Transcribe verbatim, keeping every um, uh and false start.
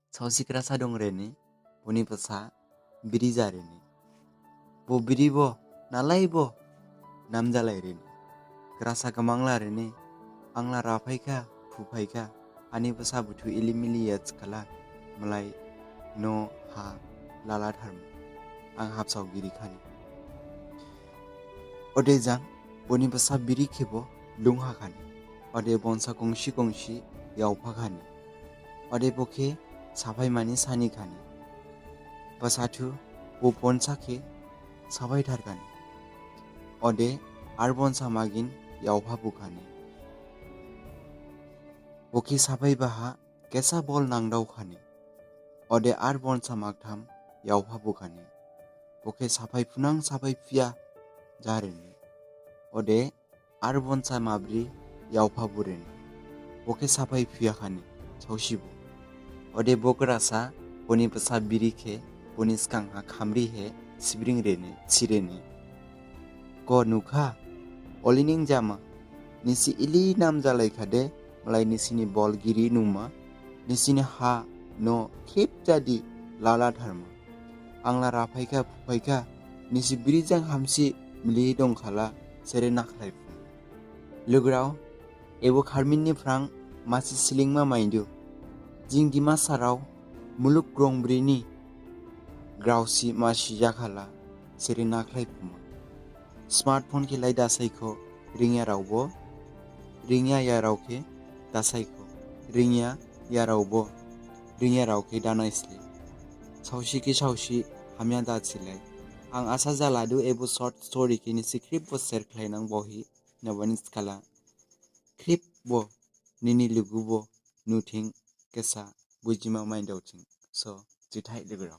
Saosi grasa dong rene, boni basa biri ja rene. Bo biri bo, nalai bo, namjalai rene. Grasa gamangla rene, angla raphaikha, phuphaikha, ani basa buthu ilimili yatskala, malai no ha lala tharma. Ang habsao giri khani. Ode jang, boni basa biri khebo lungha khani. Ode bonsa gongsi gongsi yaopha khani. Ode bokhe saphai mani sani khani. Basathu bo bonsa khe saphai thar khani. Ode ar bonsa magin yaopha bu khani. Bokhe saphai baha kesa bol nangdao khani. Ode ar bonsa magtham yaopha bu khani. Bokhe saphai phunang saphai phiya ja rene. Ode ar bonsa mabri yaopha bu rene. Bokhe saphai phiya khani, saosibo. Ode bo grasa, boni basa biri khe, boni sgang ha khamri he, sibring rene, sirene. Ko nukha, olining jama, nisi ili namjalai khade, malai nisini bol giri numa, nisini ha no khip jadi lala tharma. Angla raphaikha, phuphaikha, nisi biri jang hamsi mili dongkhala, sere nakhlai phu. Lugurao, ebo kharmin ni phrang masi slingma maindu. Jing Dimasarao, muluk grongbri ni graosi masi jakhala, sere nakhlai phuma. Smartphone khe lai dasaikho, ringya raobo, ringya yarao khe dasaikho, ringya yaraobo, ringya rao khe danaisle. Saosi khe saosi hamya dasilai. Ang asa jaladu ebo short story khe nisi khrip bo share khlainang bohi, nabani skala. Khrip bo, nini lugu bo, nuthing, kesa, bujima maindaothing. So, juthai lugurao.